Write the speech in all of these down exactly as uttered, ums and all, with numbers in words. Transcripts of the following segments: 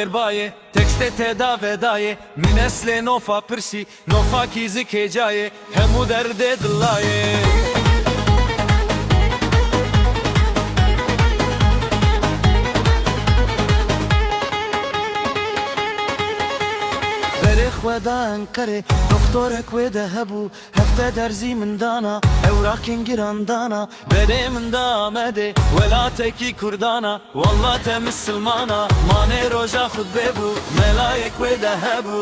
Erbayê, tekstê te da vedayê, min eslê nofa pirsî, nofa kî zikê cayê, hemû derdê dilayê. Berê xwe da Enqerê, doktorek wê de hebû, hefte derzî min dana, ewraqên giran dana, berê min da Amedê, welatekî Kurdana. Walla te misilmana, manê roja xutbê bû, melayek wê de hebû.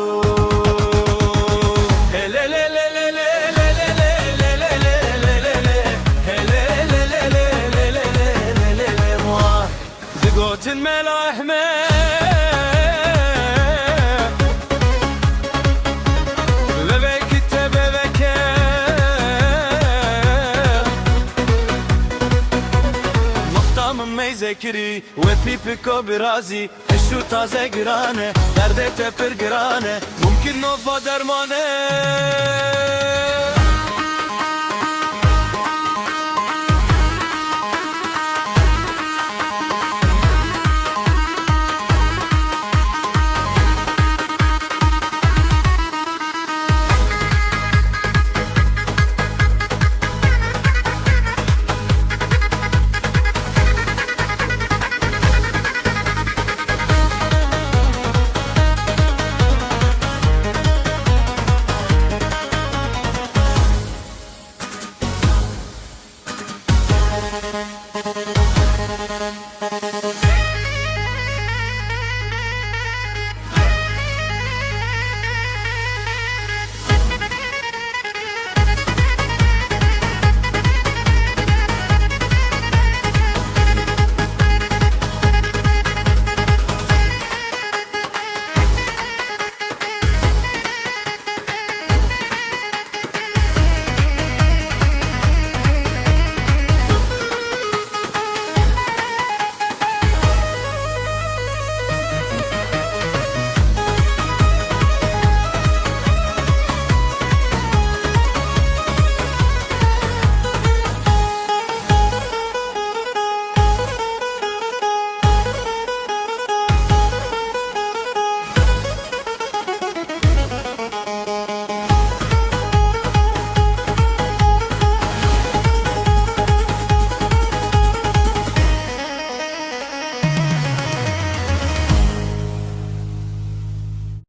Hele le le le le le le le le le le le le le. Hele le le le le le le le le le. Digotin Mela Ehmed, vevekî te beveke. Mafta min meyze kirî, we pîpiko birazî, eşû taze giran e, derdê te pir giran e, mumkin nova derman e.